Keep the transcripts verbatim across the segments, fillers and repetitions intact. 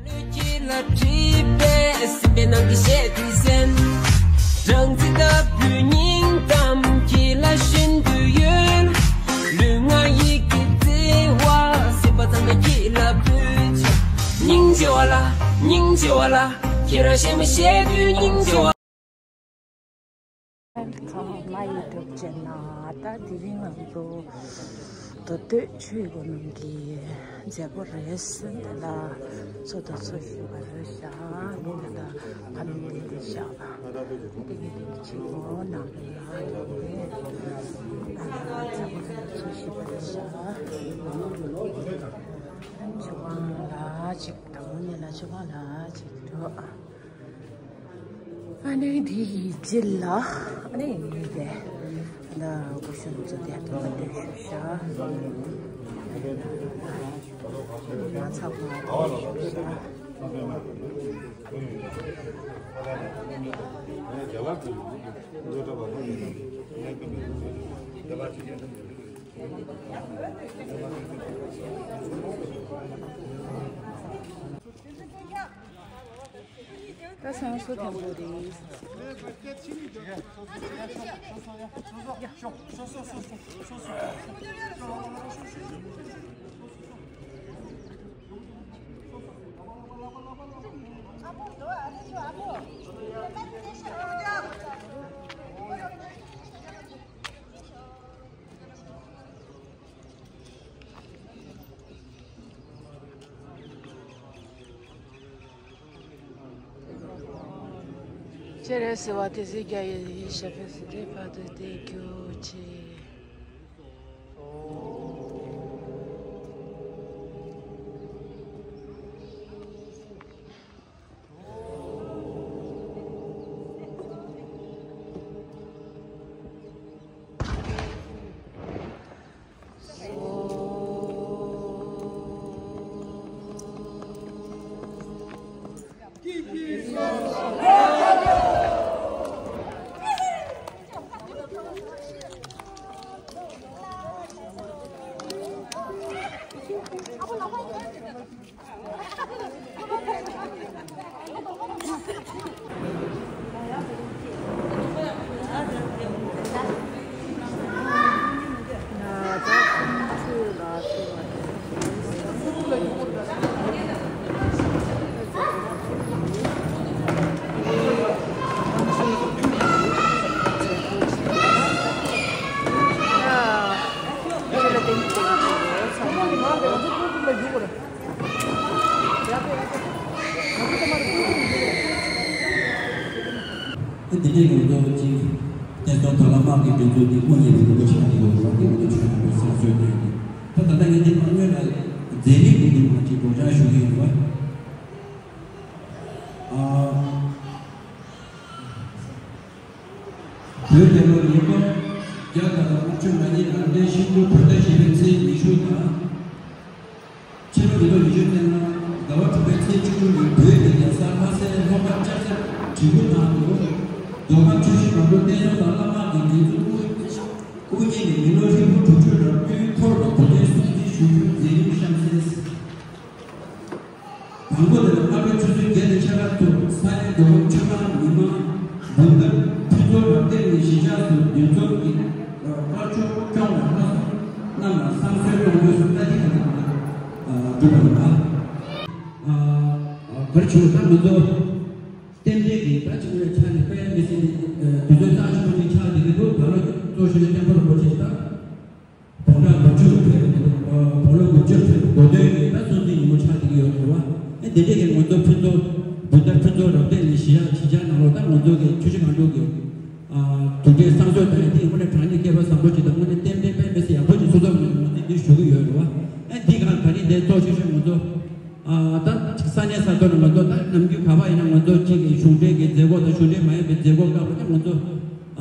ལུས་ཁྱེད་ལ་བྲིས་པས་སྲིད་པའི་ནང་གི་གཞས་དེ་གསན། སྦྲང་རྩི་ལྟ་བུའི་སྙིང་གཏམ་ཁྱེད་ལ་བྱིན་དུ་ཡོད། ལུས་ངག་ཡིད་ཀྱི་བརྩེ་བ་སྲིད་པ་ཚང་མས་ཁྱེད་ལ་ཕུལ་ཆོག་སྙིང་རྗེ་བ་ལ། སྙིང་རྗེ་བ་ལ། ཁྱེད་རང་གཞས་མ་བཤད་དུས་སྙིང་རྗེ་བ། Welcome my YouTube channel. ད་དེ་རིང་ང་ཚོ་མདོ་སྟོད་ཆོས་སྒོ་ནང་གི་མཛད་སྒོ་རེད། དེ་ལ་ཚོགས་འདུ་ཚོགས་བཞིན་པ་རེད་ཤག་དེ་ལ་ད་ཕ་མི་དེ་ཤག་དེ་གི་དེ་གི་ཆེད་དུ་ནང་གི་ལ་དེ་ནས་མཛད་སྒོ་དེ་ཚོགས་བཞིན་པ་རེད་ཤག་ཆུ་བང་ལ་ཅིག་དང་ནས་ལ་ཆུ་བང་ལ་ཅིག་འགྲོ། ཨ་ནི་འདི་ཡི་རྗེས་ལ་ཨ་ནི་ཡིན་ཏེ། ད་སྐུ་གཞོན་ཚོ་དེ་ལྟ་བུ་བསྡད་ཞུ་ཤག་མ་ཚ་བ་བསྡད་ཞུ་ཤག་ད་སང་སོ་དང་པོ་རེད། སྤྱན་རས་གཟིགས་དབང་དེ་སྲས་བརྒྱ་ཡི་ཞབས་པད་སྲིད་མཐའི་བར་དུ་བརྟན་གྱུར་ཅིག་དེ་འདྲའི་ངོ་ཐོག་ཅིག་བསྟན་སྲུང་དང་བླ་མ་གི་དོན་ཚུལ་འདི་དངོས་ཡིན་པའི་ངོ་ཆགས་ཀྱི་ཡོད་རེད་བ། དེ་ངོ་ཆགས་ཀྱི་ཡོད་ས་བཟོས་ཏེ། ད་ད་ལྟ་ངས་འདི་མ་སྔོན་ལ་མཛད་རིམ་གྱི་འདི་མ་ཅིག་སྒྲོག་སྦྱང་ཞུ་གི་ཡོད་རེད་བ། ཨ། བོད་རྒྱལ་ལོ་ཉིས་སྟོང་བརྒྱ་དང་དགུ་བཅུ་ང་གཉིས་རབ་གནས་ཤིང་ལུག་བོད་ཟླ་བཞི་པའི་ཚེས་ཉི་ཤུ་དང་། ཕྱི་ལོ་ཉིས་སྟོང་ཉི་ཤུ་རྩ་ལྔ་ཟླ་བ་དྲུག་པའི་ཚེས་བཅུ་དྲུག་ཉིན་བོད་ཀྱི་རྒྱལ་ས་ལྷ་སའི་ལྷོ་ཁ་ལྕགས་རྩེ་དྲིལ་བུ་ཐང་དུ་མདོ་ཁམས་ཆུ་བཞི་སྒང་དྲུག་བསྟན་སྲུང་དང་བླ་མ་གི་འདུས་ཚོགས་དབུ་བརྙེས་ནས་མི་ལོ་ཧྲིལ་པོ་དྲུག་ཅུ་རབ་བསྟུན་འཁོར་དུ་བོད་དོན་སྲུང་བརྩི་ཞུ་རྒྱུའི་མཛད་རིམ་གཤམ་གསལ། དང་པོ་དེ་ལ་སྔ་དྲོའི་ཆུ་ཚོད་བརྒྱད་དང་ཕྱེད་ཀ་ཚོ་ས་གནས་མདོ་ཁམས་ཆུ་སྒང་མི་མང་འབུམ་ལྡབ་ཕུན་ཚོགས་རབ་བརྟན་གྱི་གཞིས་ཆགས་སུ་འདུས་ཚོགས་ཀྱི་དཀར་ཕྱོགས་སྐྱོང་བ་ལྷ་སོགས་རྣམས་ལ་བསང་གསོལ་གཏོང་དགོས་སུ་བཀའ་དྲིན་གནང་བ་གྲུབ་པ་ལ། ག་རེ་བྱུང་ད་ང་ཚོ་རྟེན་འབྲེལ་གྱི་ད་ཅིག་ཆ་ནས་དཔེ་མི་སྲིད་དུས་ཚོད་རྩ་ཆེན་པོ་ཅིག་ཆགས་བསྡད་ཀྱི་འདུག་ད་ལོ་གཙོ་ཆེ་ཤོས་སྐྱབས་མགོན་རིན་པོ་ཆེ་ད། བོད་ཟླ་དགུ་བཅུ་ཕེབས་བོད་ལོ་དགུ་བཅུ་ཕེབས་གོ་སྟོན་གྱི་ད་སྲུང་བརྩི་ཉིན་མོ་ཆགས་བསྡད་ཀྱི་ཡོད་རེད་བ། ཨེ་དེ་འདྲས་ཀྱི་ང་ཚོ་ཕུན་ཚོགས་འབུམ་ལྡབ་ཕུན་ཚོགས་རབ་བརྟན་གྱི་གཞིས་ཆགས་གཞིས་ཆགས་ནང་ལོགས་ད་ང་ཚོ་གི་ཆུ་བཞི་སྒང་དྲུག་གི་ཨ་དུས་དྲན་བསང་གསོལ་དང་དེ་དངོས་གནས་དྲང་གནས་སྐལ་བ་བཟང་པོ་ཅིག་དང་དངོས་གནས་ཏན་ཏན་དཔེ་མི་སྲིད་ཡག་པོ་ཅིག་སོ་སོ་ངོས་ནས་ངོས་འཛིན་འདི་ཞུ་གི་ཡོད་རེད་བ། ཨེ་འདི་གང་ད་རིང་འདིར་གཙོ་ཆེ་ཤོས་ང་ཚོ་ཨ་ད་ས་གནས་ས་ཐོག་ནས་ང་ཚོ་ད་ནམ་རྒྱུན་ག་པར་ཡིན་ན་ང་ཚོ་གཅིག་གི་གཞུང་འབྲེལ་གྱི་མཛད་སྒོ་དང་གཞུང་འབྲེལ་མ་ཡིན་པའི་མཛད་སྒོ་སྐབས་ལ་ང་ཚོ།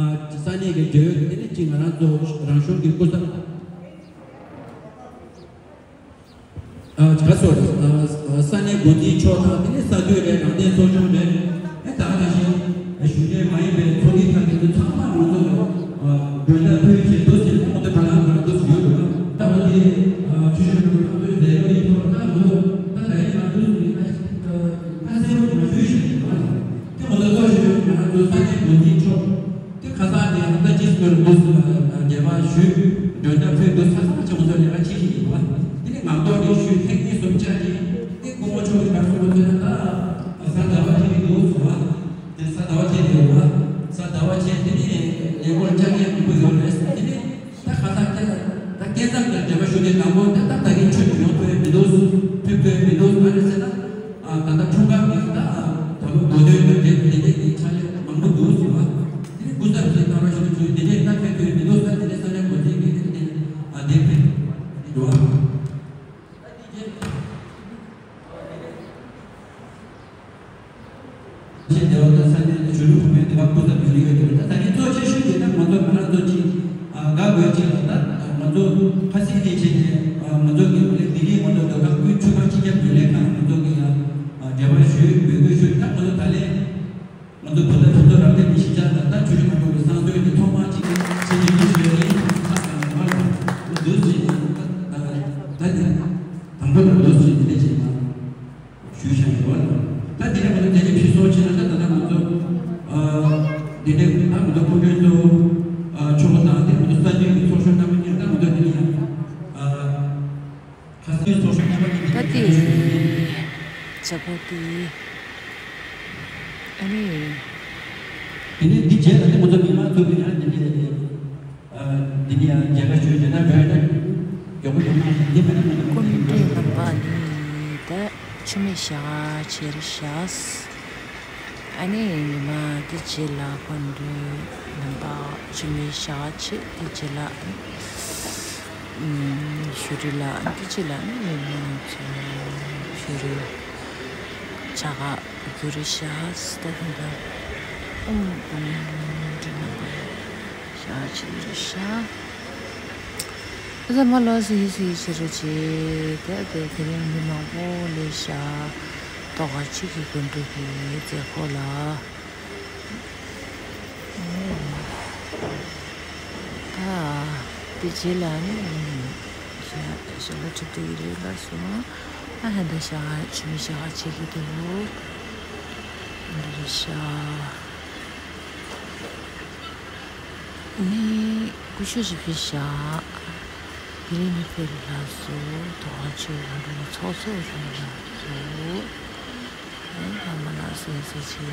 ཨ་ས་གནས་ཀྱི་འབྲེལ་ཡོད་ཀྱི་དེ་ནི་གཅིག་ང་རང་ཚོ་རང་གཞུང་གི་སྐུ་ཚབ། ཨ་ག་སོ་ཨ་ས་གནས་འགོ་འཛིན་མཆོག་དང་དེ་ནི་ས་འཐུས་རེད། རང་བདེན་ཚོགས་ཆུང་རེད། ཨེ་ད་ག་ནང་བཞིན་གཞུང་འབྲེལ་མ་ཡིན་པའི་ཚོགས་སྡེ་ཁག་གི་དེ་ཚང་མ་ང་ཚོ་ལ་མགྲོན་བརྡ་ཕུལ་བྱས་འདུག་ཟེར་ཏེ་ང་ཚོ་དྲ་ལམ་ཁག་ཏུ་ཡོད་འདུག་ད་ང་ཚོ་དེ་ཆུ་ཤུར་ནང་ཚོགས་འདུའི་མཛད་སྒོ་ཡིན་ཐོག་ད་ང་ཚོ་ད་ད་ཡིན་ང་ཚོ་ཡིན་ན། གཟའ་ཟླ་བ་ཁྱེར་གྱི་འདུག་ཟེར་བ། དེ་གཟའ་ཟླ་བ་ཁྱེར་ཡོད་པ། གཟའ་ཟླ་བ་ཁྱེར་དེ་ནི་ལས་སྒོར་ལྕགས་ཡན་མང་པོ་ཡོད་རེད། དེ་ནི་ད་ཁ་ལག་སྐྱེལ་ད་སྐྱེལ་ཙམ་གྱི་འབྲེལ་བ་ཞུ་མཁན་དང་པོ་དེ་ད་ད་གིན་ཆོས་ཀྱི་ཡོང་ཐུབ་མི་འདུག་ཕེབས་ཐུབ་མི་འདུག་ག་རེ་ཟེར་ན། ད་ལྟ་འཁྲུངས་སྐར་གྱི་ད་ད་ལོ་དགོས་འདོད་ཀྱི་འབྲེལ་དེ་འདྲའི་གི་ཕྱག་ལས་མང་པོ་འདུག་ཟེར་བ། དེ་ནི་སྐུ་ཚབ་ཀྱི་ད་ལོ་ཞུ་མཁན་ཚོས་དེ་འདྲའི་ད་ཕེབས་ཐུབ་མི་འདུག་ས་དེ་འདྲའི་ས་གནས་འགོ་འཛིན་གྱི་དེ་འདྲའི་ཨ་དེ་ཕེབས་འགྲོ་བ། ཆེས་བདེ་བ་དང་ས་གནས་ཀྱི་ཆོས་ལུགས་ཕུང་པའི་དེ་བ་སྐུ་ཚབ་ཡོད་ཡོད་ཀྱི་རེད། ད་ད་ནི་གཙོ་ཆེ་ཤོས་དེ་ད་ང་ཚོ་ང་རང་ཚོ་གཅིག་དགའ་དགོས་གཅིག་ལ་ད་ང་ཚོ་ཁ་སིག་གི་བྱས་ནས་ང་ཚོ་གི་མི་རིགས་ང་ཚོ་ཟློས་གར་ཁུལ་ཆུ་ཁ་སྤྱི་ཁྱབ་ལས་ཁང་ང་ཚོ་གི་ཡང་འབྲེལ་བ་ཞུས་འབོད་སྐུལ་ཞུས། ད་ང་ཚོ་ད་ལན་ང་ཚོ་བོད་ཟླ་ཕུན་ཚོགས་རབ་བརྟན་གྱི་གཞིས་ཆགས་ལ་ད་ཆུ་ཆུ་ནང་ལོགས་ཀྱི་བསང་གསོལ་གྱི་ཐོག་མ་གཅིག་གི་ཆེད་དུ་ཞུས་ཡོད་རེད། ད་ང་ཚོ་འདུག་ཟེར་ད་ད་ད་ནི་དང་པོ་ལ་འདུག་ཟེར་དེ་འདྲ་བྱས་ན། ཞུས་བཞག་ཡོད་པ་རེད། ད་དེ་ནས་ང་ཚོ་དེ་ནས་ཕྱིར་ཚོང་བྱས་ན་ད་ད་ལྟ་ང་ཚོ་ཨ་དེ་ནས་ད་ང་ཚོ་སྐུ་མགྲོན་གཙོ་བོ་ཨ་མཆོག་དང་དེ་ང་ཚོ་ས་འཐུས་ཀྱི་ཚོགས་གཞོན་རྣམ་པ་གཉིས་ད་ང་ཚོ་དེ་ནས་ཡང་ཨ་ཁ་སང་ཚོགས་གཞོན་རྣམ་པ་གཉིས་ད་དེ་ནས་ཞུས་ཡོད། ཇ་ཕོར་དེ་ཨ་ནི། དེ་ནས་འདི་རྗེས་ལ་དེ་ང་ཚོ་མི་མང་ཚོ་གི་ཡང་དེ་འདྲའི་ཨ་འདི་ནི་ཡང་མཇལ་ཁ་ཞུས་བྱས་ན་འགྲོ་ཡ་ད་མགྱོགས་པོ་ཡོང་ན་ཞིག་འདི་མེད་ན་ང་ཚོ་སྐུ་མགྲོན་རྣམ་པ་ནི་ད་ཆུ་མིག་ཞག་ཆེར་བཞག་ཨ་ནི་ཉི་མ་དེ་རྗེས་ལ་སྐུ་མགྲོན་རྣམ་པ་ཆུ་མིག་ཞག་ཆེ་དེ་རྗེས་ལ་ཞུ་རི་ལ་དེ་རྗེས་ལ་ནི་ཉི་མ་ཚོ་ཞུ་རི་ཆ་ག་རྒྱུ་རི་ཤ་སྟ་ཧི་ལ་ཨུམ་ཨུམ་འདྲི་ན་ཤ་ཆི་རི་ཤ། ཨ་ད་མ་ལོ་སི་སི་ཆི་རི་ཆི་ད་དེ་དེ་རིང་མི་མང་པོ་ལས་ཤ་ཏོག་ག་ཆི་གི་གོན་འགྲོ་གི་མཛད་ཁོ་ལ། ད་དེ་རྗེས་ལ་ནི་ཞལ་ལག་འཁྲབ་སྟེ་ཡི་རེད་ལ་སོང་། ཨ་ཧ་ད་ཤ་ཆུ་མིག་ཤ་ཆེ་གི་འདུག་འདི་རེད་ཤ། ནི་ཀུ་ཤུ་ཞིག་ཕི་ཤ། དེ་རིང་ནི་ཕེ་རི་ལ་སོ་དོ་ཆུ་ཡང་རུ་ཚོགས་ཚོགས་རུ་ལ་སོ། ཨ་ཧ་མ་ལ་སོ་སོ་ཆེ།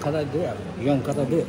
ཁ་ད་དེ་ཡང་ཁ་ད་དེ།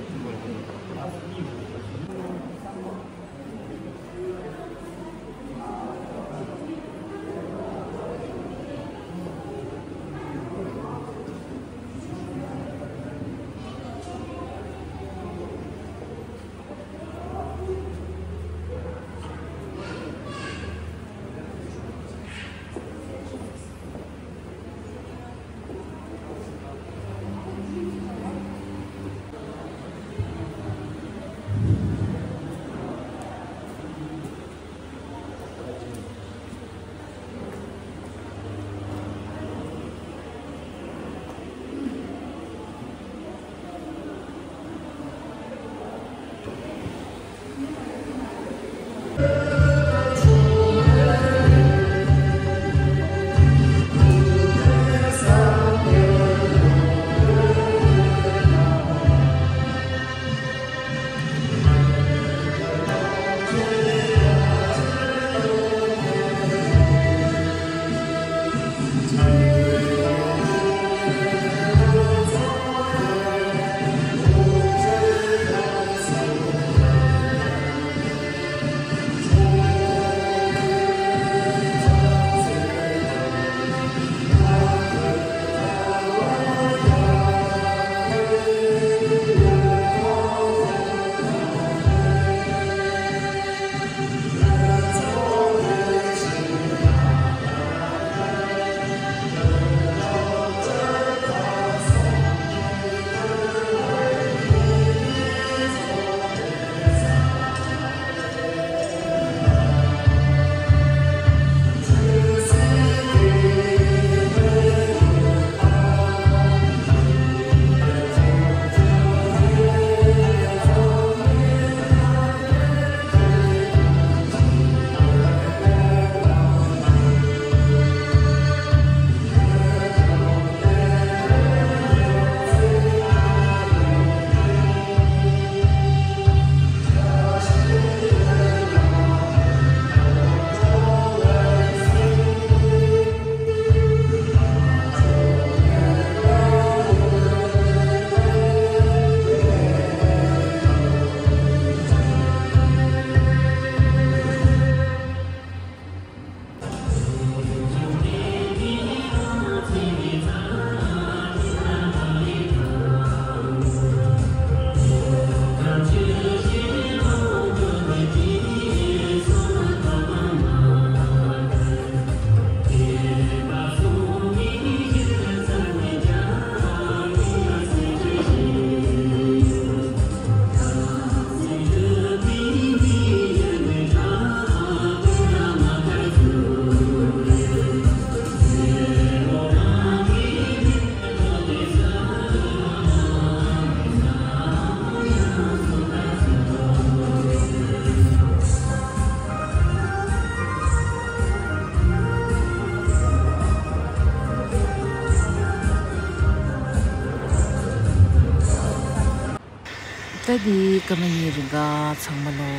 ད་འདི་ཀ་མ་ཡིན་རིང་ག་ཚང་མ་ལོ།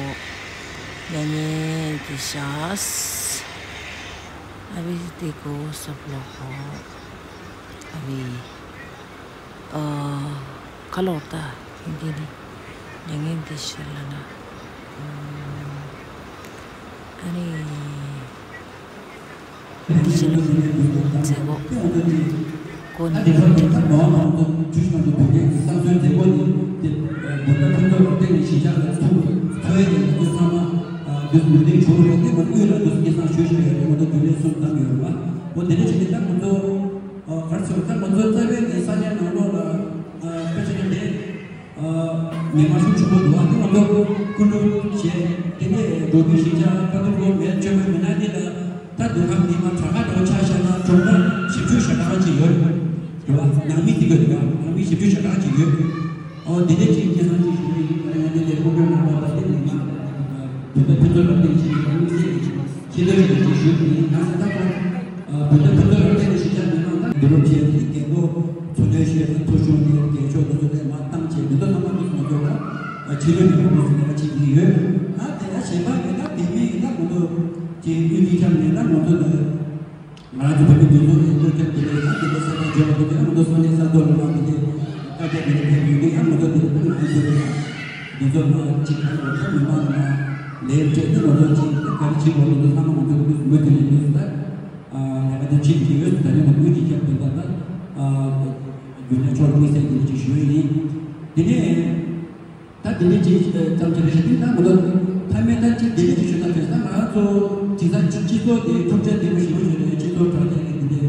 ཉ་ཉེ་འདི་ཤ་ཨ་བི་དེ་གོ་སོབ་ལོ་ཧོ། ཨ་བི། ཨ། ཁ་ལོ་ད་ཧིན་དི་ནི་ཉ་ཉེ་འདི་ཤ་ལ་ན། ཨ་ནི། འདི་བྱས་ན་མཛད་སྒོ་གོ་ནི། ཨ། ང་ཚོ་རྩ་བའི་ནི་ས་གནས་ནང་ལོགས་ལ། ཨ། དཔེ་ཆ་ནི་དེ། ཨ། མི་མང་ཤུགས་ཆེན་པོ་འདུག་ཨ་དེ་ང་ཚོ་སྐུ་མགྲོན་བྱས། དེ་ནས་འགྲོ་དུས་ཞིག་ཆ་ཁ་ཐུག་ལོ་མེད་བཅོས་མ་མི་སྣ་དེ་ལ་ད་འདུ་ཁང་མི་མང་གྲངས་ཀ་དང་ཆ་བཞག་ན་གྲངས་ཀ་བཞི་བཅུ་ཞེ་གྲངས་ཅིག་ཡོད་རེད་བ། ནང་མི་དེ་ག་རེད་བ། ནང་མི་བཞི་བཅུ་ཞེ་གྲངས་ཅིག་ཡོད། ཨོ་དེ་འདྲས་ཅིག་སྐལ་བཟང་ཅིག་ཞུ་གི་ཡིན། ང་ཡང་དེ་ལས་སྐུ་མགྲོན་རྣམ་པ་དང་དེ་ནས་ང་བོད་པའི་ཕན་ཚུན་ལ་བརྟེན་ཞིང་དམིགས་བསལ་གྱི་ཆེད་དོན་ཞིག་ཅིག་ཞུ་གི་ཡིན། ང་ས་ད་ཁོང་བོད་པའི་ཕུན་ཚོགས་རང་བཙན་གྱི་གཞིས་ཆགས་མི་མང་དང་འདི་རུ་བྱས་ཏེ་རྒན་གོག་ཚོ་ལས་ཤེས་ཐུ་ཤོང་གི་རྒན་ཤོག་དེ་ཚོ་ལས་མ་བཏང་བྱས་མི་ཚོ་ཚང་མ་དུས་སུ་ང་ཚོ་ལ་ཆེད་དོན་མི་མང་དུས་སུ་ལས་ཀ་བྱེད་ཀྱི་ཡོད། ཨ་དེ་ལ་གཞན་པ་ཡིན་ན་དེ་མིན་ཡིན་ན་ང་ཚོ་གི་དབུས་གཅིག་ཆགས་མེད་ན་ང་ཚོ་ལ། ང་རང་ཚོ་བོད་པའི་མི་ཚོགས་ཀྱི་བློ་ཁྱབ་དེ་ལས་ཡང་དེ་ལས་ས་ཆ་འཇོག་པ་དེ་ཡང་ང་ཚོ་ས་གནས་ས་ཐོག་ལ་ལངས་ཏེ་དེ་དཀའ་སྤྱད་མི་ལ་ཕེབས་ཡོང་དུས་ཡང་ང་ཚོ་དེ་ལ་ང་ཚོ་དེ་ཚོ་ལ་གཅིག་གང་ལ་ཁྱབ་མི་མང་ལ་ལས་སྤྲད་དེ་ང་ཚོ་གཅིག་ག་རེ་བྱེད་དགོས་ང་ཚོ་ཚང་མ་ང་ཚོ་དུས་མུ་མཐུད་ནས་དུས་སུ་ད་ལས་ཀ་དེ་བྱེད་ཀྱི་ཡོད། ད་ནི་ང་ཚོའི་གཅིག་ཁྱབ་དེ་ད་ད་རྒྱུན་ལས་ཕྱོགས་དམིགས་བསལ་དེ་ལ་ཅིག་ཞུ་ཡི་ཡིན། དེ་ནས། ད་དེ་འདྲ་ཅིག་ཙམ་ཅིག་རེད་ཤག་དེ་ད་ང་ཚོ་མཐའ་མའི་ད་ཅིག་དེ་འདྲ་ཅིག་ཞུ་ན་དེ་ད་ང་ཚོ་དེང་སང་སྤྱི་ཚོགས་དེ་ཐུགས་ཁྲལ་ལྡན་པ་ཞེ་པོ་ཞིག་རེད། སྤྱི་ཚོགས་དྲ་རྒྱ་གི་དེ་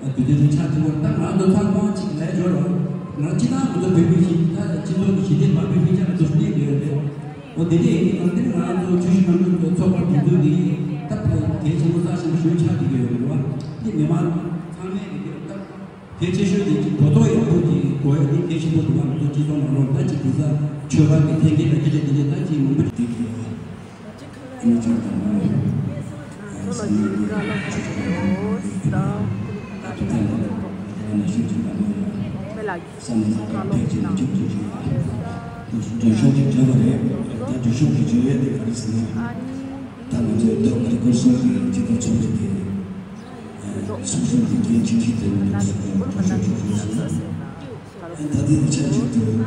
འདྲའི་དུས་དེ་རིང་ཆགས་ཐུབ་པ་ད་ང་ཚོ་ཚང་མ་ཅིག་ལས་འབྱོར་བ་ང་སྤྱི་བཏང་ང་ཚོ་བོད་མི་ཞིག་ད་སྤྱི་ཚོགས་ཀྱི་ཞི་བདེ་བར་པའི་ལྷིང་འཇགས་ལ་ཚོར་སྣེ་དགོས་ཡོད་རེད། འོ་དེ་འདྲ་ཡིན་དུས་ང་ཚོ་ནི་ང་ཚོ་ཆུ་བཞི་སྒང་དྲུག་ཚོགས་པ་འདི་ཚོ་འདི་ད་གལ་ཆེན་པོ་རྩ་ཆེན་པོ་ཞེ་པོ་ཆགས་བསྡད་ཀྱི་ཡོད་རེད་བ། འདི་མི་མང་ཚང་མས་རེད་འདུག་ད། གལ་ཆེ་ཤོས་དེ་གྲོས་ཚོགས་ཡག་པོ་ཅིག་དགོས་ཡ་དེ་གལ་ཆེན་པོ་འདུག་བ། ང་ཚོ་སྤྱི་ཚོགས་ནང་ལོགས་ད་ཅིག་དེང་སང་ཆོས་པ་གི་འཐེན་འཁྱེར་དང་སྐད་ཆ་དེ་འདྲ་ད་ཅིག་མང་པོ་ཅིག་ཡོད། ཨ་ནི་ཅོག་དང་མོ་ཡ་ས་ནི་ཆོས་ཆོས་དང་མོ་ཡ་ད་དུ་ཐེན་ལ་ད་ན་ཤུགས་ཅིག་དང་མོ་ཡ་ས་ནི་ད་ད་ཕལ་ཆེར་ནི་ཅིག་ཅིག་ཡ་འགྲོ་ཤོག་ཅིག་བརྗོད་པ་རེད། ད་འགྲོ་ཤོག་ཅིག་བརྗོད་ཡ་དེ་ག་རེ་ཟེར་ན་ད་ང་ཚོའི་ཐོག་མར་སྐོར་སོང་གི་སྤྱི་ཚོགས་ཚོགས་སྡེ་དེ། སོ་སོ་འདི་གའི་ཅིག་ཅིག་དེ་མི་འདུག་ཟེར་ནས་འགྲོ་ཤོག་ཅིག་བཟོས་སོང་། ད་ལྟའི་ཆ་ཅིག་ཏུ་ད་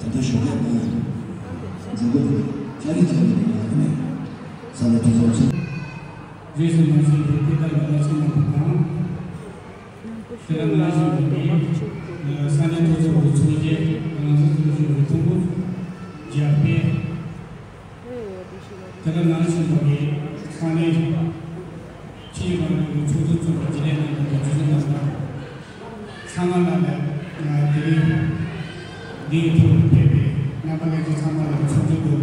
ལྟ་ཞོགས་ཀས་མ་འཛིན་གྲྭ་དེ་ཡག་ནས་ས་ལ་དུས་ཚོད་ཚོད། རེས་སུ་མ་ཟིན་པའི་སྐུ་ད་ལ་ལ་ཆེན་མོ་དང་། དེ་ལ་ང་བཞིན་པའི་ས་གནས་མཐོ་ཚོགས་ཀྱི་ཚོགས་གཞོན་རང་སོ་སོ་ཞུ་བའི་ཐུན་མོང་རྒྱལ་པོས། དེ་ལ་ནང་བཞིན་པའི་ས་གནས་ཕྱི་ཡི་རང་ལུགས་ཀྱི་ཚོགས་འདུ་ཚོགས་པར་རྒྱུན་ལས་གནང་མཁན་གྱི་ཇུས་འཛིན་རྣམ་པ་ཚང་མ་ལ་ལ་དེ་རིང་འདིའི་ཐོག་ཕེབས་པའི་རྣམ་པ་ལྷན་རྒྱས་ཚང་མ་ལ་ཚོགས་འདུ་དུ་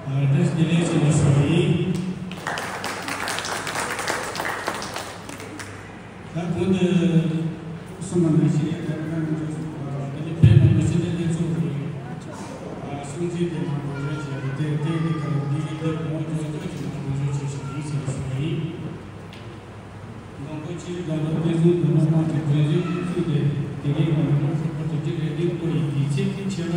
བཀྲ་ཤིས་བདེ་ལེགས་ཞེས་ནས་ཞུ་བ་ཡིན། ད་གོང་དུ་གསུངས་པ་ནང་བཞིན་ད་ལྟ་ང་ཚོ་དེ་ནི་བོད་མི་མང་སྤྱི་འཐུས་ལྷན་ཚོགས་ཀྱི་སྲུང་བརྩི་དེ་མང་པོ་ཡོད་ཅེས་དེ་དེ་དེ་ག་རེ་འདི་ཡིན་དེ་གོང་འོག་ཚོགས་གཙོས་ཀྱི་མང་པོ་ཡོད་ཅེས་ཞུ་ཡིན་ཟེར་ཞུ་བ་ཡིན། མང་པོ་སྤྱིར་བཏང་དུ་བསྟན་སྲུང་དོ་སྣང་གནང་གི་དོན་ཚན་བཅུ་དེ་དེ་གའི་ནང་ལ་ཁོ་ཐུགས་རྗེ་རེ་འདུན་སྐུ་ཡི་དགེ་ཆེ་ཆེ་བ།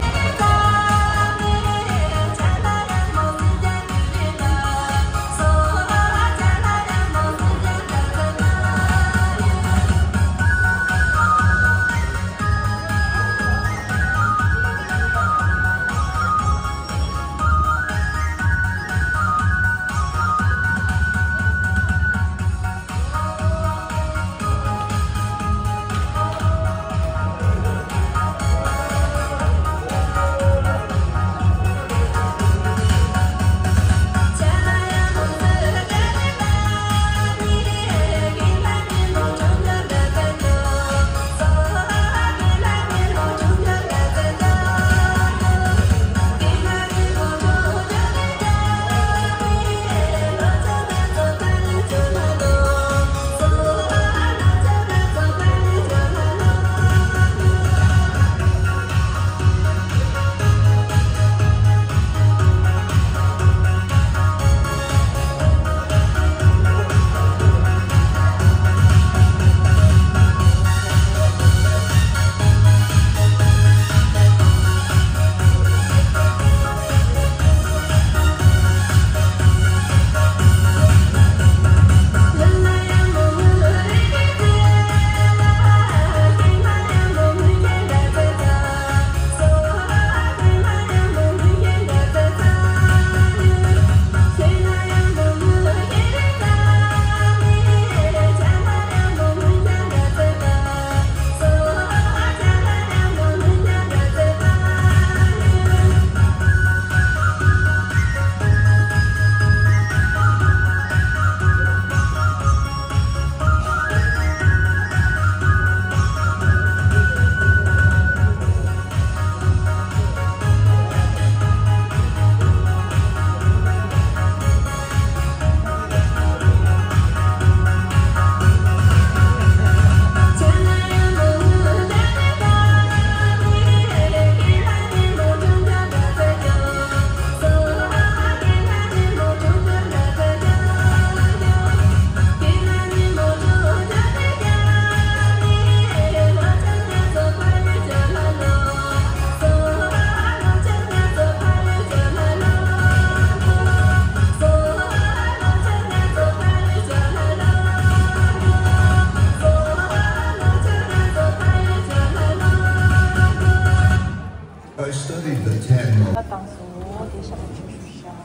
བཏང་སོང་། དེ་ཞག་ཆུ་ཞུ་ཞག་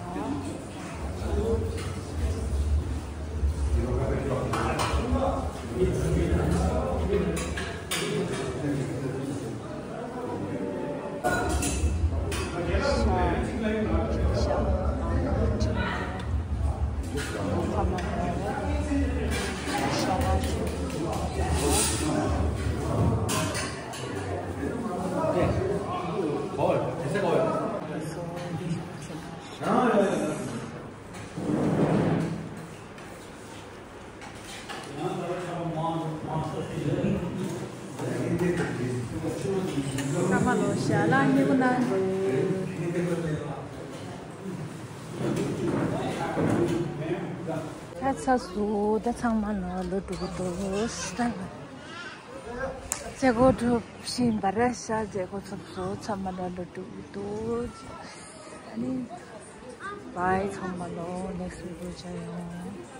ཚང་མ་ལོ་ཞལ་ལག་མཉེས་པོ་གནང་དགོས། ད་ཚ་སུ་ད་ཚང་མ་ལོ་ལོ་འགྲོ་གི་འདུག་ད་ལ་མཛད་སྒོ་གྲུབ་བཞིན་པ་རེད་ཤག་མཛད་སྒོ་ཚོགས་སུ་ཚང་མ་ལོ་ལོ་འགྲོ་གི་འདུག་ཨ་ནི་བྷའི་ཚང་མ་ལོ་ནེགསི་ཝིག་ལོ་མཇལ་ཡོང་།